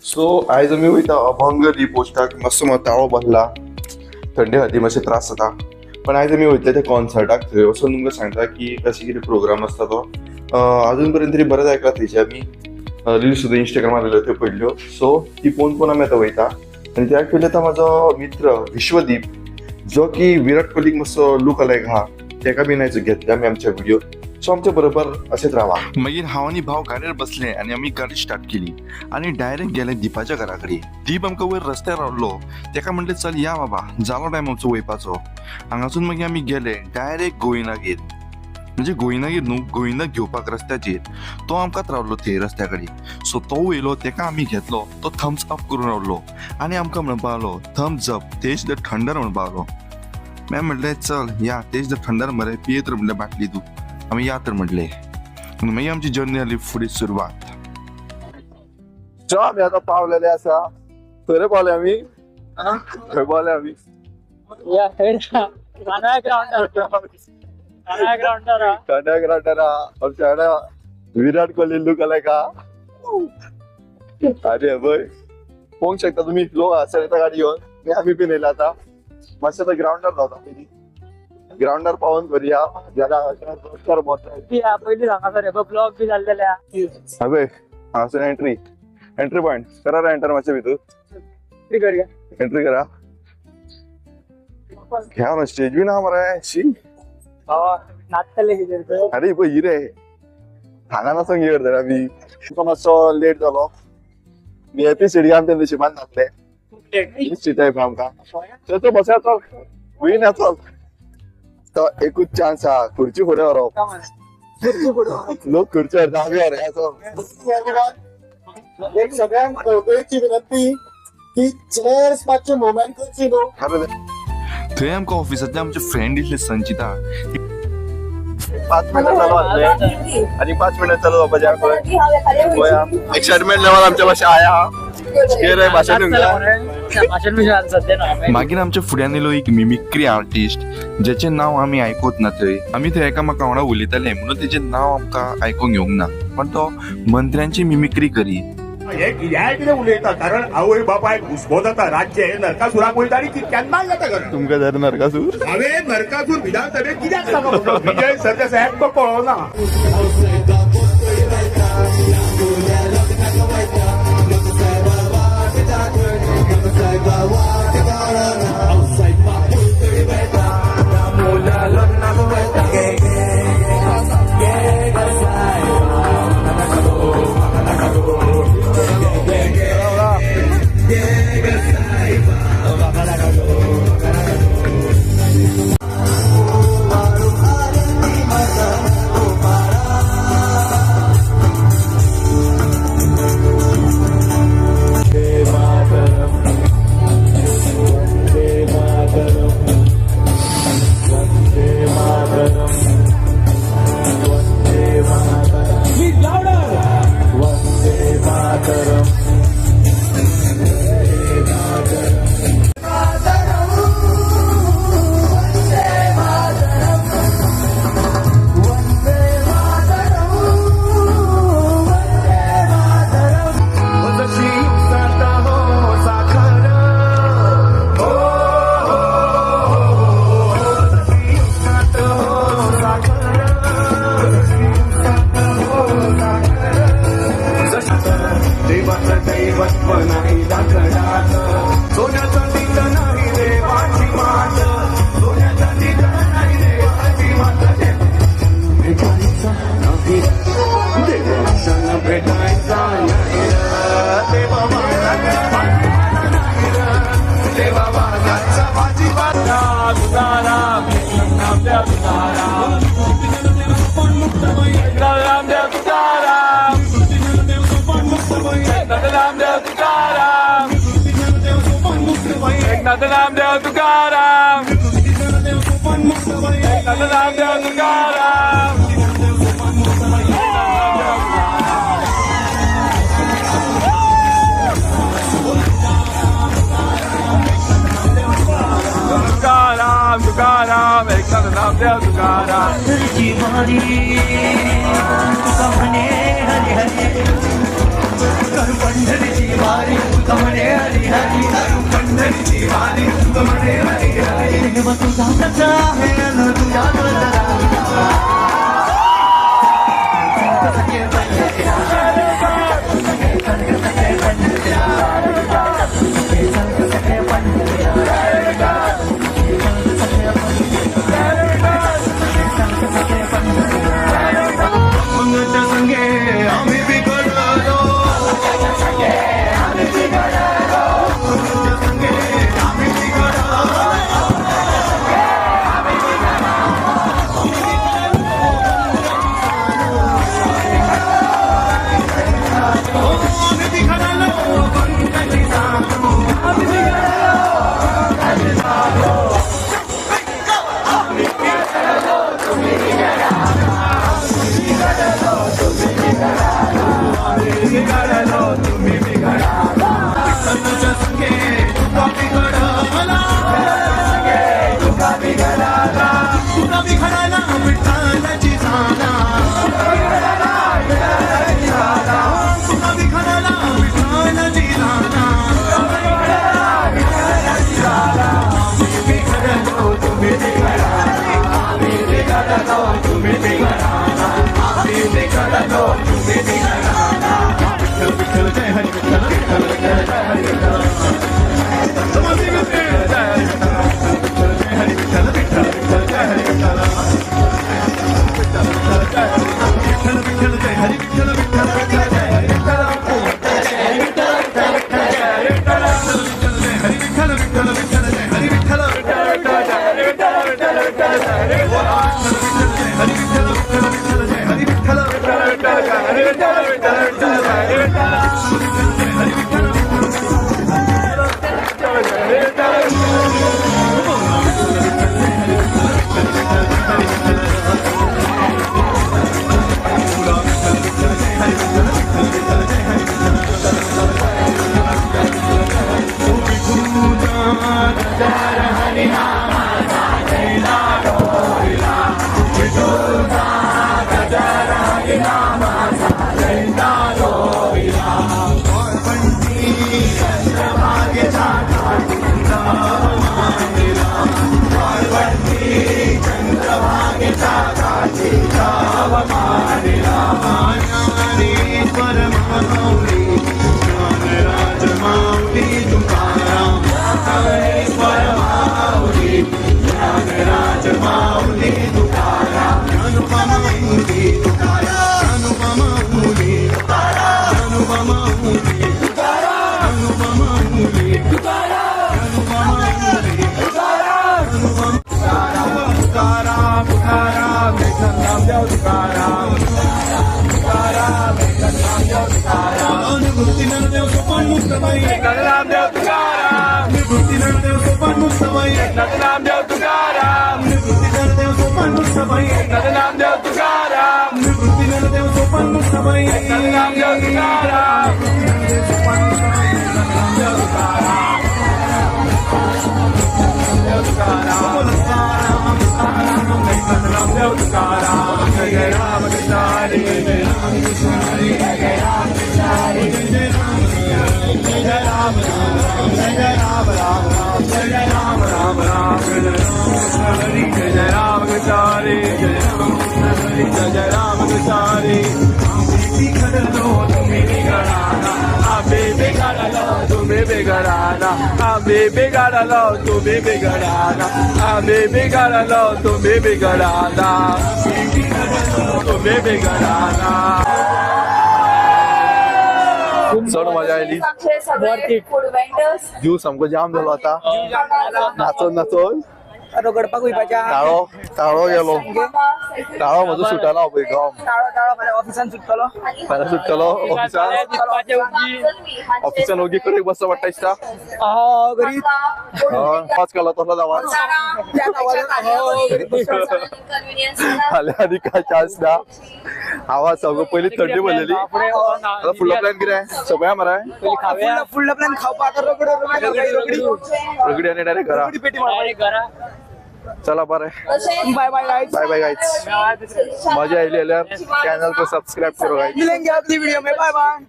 So आयज आमी वयता अभंग रिपोस्टाक. मातसो ताळो बसला, थंडे खातीर मातशे त्रास जाता, पण आयज आमी वयतले ते कॉन्सर्टाक. थंय वचून तुमकां सांगता की कशें कितें प्रोग्राम आसता तो. अजून पर्यंत तरी बरेंच आयकलां थंयचे, आमी रिल्स सुद्दां इंस्टाग्रामार आयल्यो त्यो पळयल्ल्यो. सो ती पळोवन पळोवन आमी आतां वयता. आनी त्याक पयलीं आतां म्हाजो मित्र विश्वदीप, जो की विराट कोहलीक मातसो लूक अलायक आहा, तेका बीन आयज घेतले आमी आमच्या व्हिडिओ. सो आमच्या बरोबर अशेंच रावा. मागीर हांव आनी भाव गाडयेर बसले आनी आमी गाडी स्टार्ट केली आनी डायरेक्ट गेले दीपाच्या घरा कडेन. दीप आमकां वयर रस्त्यार रावलो, तेका म्हणलें चल या बाबा, जालो टायम आमचो वयपाचो. हांगासून मागीर आमी गेले डायरेक्ट गोविंदागेर, म्हणजे गोविंदागेर न्हू, गोविंदाक घेवपाक रस्त्याचेर. तो आमकांच रावलो थंय रस्त्या कडेन. सो तो वयलो, तेका आमी घेतलो, तो थम्स अप करून रावलो आनी आमकां म्हणपाक लागलो थम्स अप तेज the thunder म्हणपाक लागलो. मागीर म्हटलें चल या, तेज the thunder मरे, पिये तर म्हणलें बाटली तूं, आमी या तर म्हटलें. मागीर आमची जर्नी जाली फुडें सुरवात. सो आमी आतां पावलेले आसा. खंय पावले आमी? खंय पावले आमी? कांड्या ग्राउंडार. आमच्या हांगा विराट कोहली लूक अलायक आहा. अरे पळय पळोवंक शकता तुमी, लोक आसा येता गाडी घेवन. आमी बीन येयला आतां. मातशें आतां ग्राउंडार धांवता पयलीं, ग्राउंडार पावोन करुया जाल्यार रस्त्यार भोंवता. पयलीं हांगासर ब्लॉग बी जाल्लेले. अबे हांगासर एंट्री, एंट्री पॉयंट करा रे. एंटर मातशें भितर करूया, एंट्री करा. ह्या ना स्टेज बी ना मरे शी. नाचतले कितें. अरे पळय ही रे, हांगा नासून हे करतले आमी. तुमकां मातसो लेट जालो. व्हीआयपी सीट आमच्या नशिबान नासले, ही सीट आहे आमकां. चल चल बसया, चल वयर चल. तो एकूच चान्स आहा, खुर्ची फुडें व्हरप. लोक खुर्ची व्हरता, आमी व्हरया चल. एक सगळ्यांक कळकळीची विनंती की चेअर्स मातशे मुवमेंट करची न्हू. थंय आमकां ऑफिसांतले आमचे फ्रेंड दिसले, संचिता. 5 मिनटां चालू जातले आनी 5 मिनटां चालू जावपाचें आहा. पळया एक्सायटमेंट लेवल आमच्या मातशें आया रे भाशण. मागीर आमच्या फुड्यान येयलो एक मिमिक्री आर्टिस्ट, ज्याचें नांव आमी आयकूंक ना. थंय आमी थंय एकामेका वांगडा उलयताले म्हणून तेजें नांव आमकां आयकूंक येवंक ना, पण तो मंत्र्यांची मिमिक्री करी. हे कित्याय कितें उलयता, कारण आवय बापायक हुस्को जाता. राज्य हे नरकासुराक वयता आनी केन्नाय जाता घरा. तुमकां जर नरकासूर हांवें नरकासूर विधानसभेत कित्याक सांगप? विजय सरदेसायाक तो कळना. तुकाराम. चड मजा आयली. जीव सामको जाम जालो आता नाचोन नाचोन रगडपाक वयपाच्या ताळो ताळो गेलो. ताळो म्हजो सुटलो पळय गम ऑफिसान सुट्टलो फाल्यां सुट्टलो ऑफिसान. ऑफिसान ओगी कडेक बसचो पडटा दिसता. आवाज केलो तसलोच आवाज फाल्यां आनी काय चान्स ना. आवाज सामको पयलीं थंडी भरलेली. आतां फुडलो प्लॅन कितें सगळ्या मरे फुडलो प्लॅन खावपाक रगडी आनी डायरेक्ट घरा. चला बरे bye bye guys. Bye bye guys. मजा आयली जाल्यार चॅनल को सबस्क्राइब करो गाइस. मिलेंगे अगली वीडियो में. Bye bye.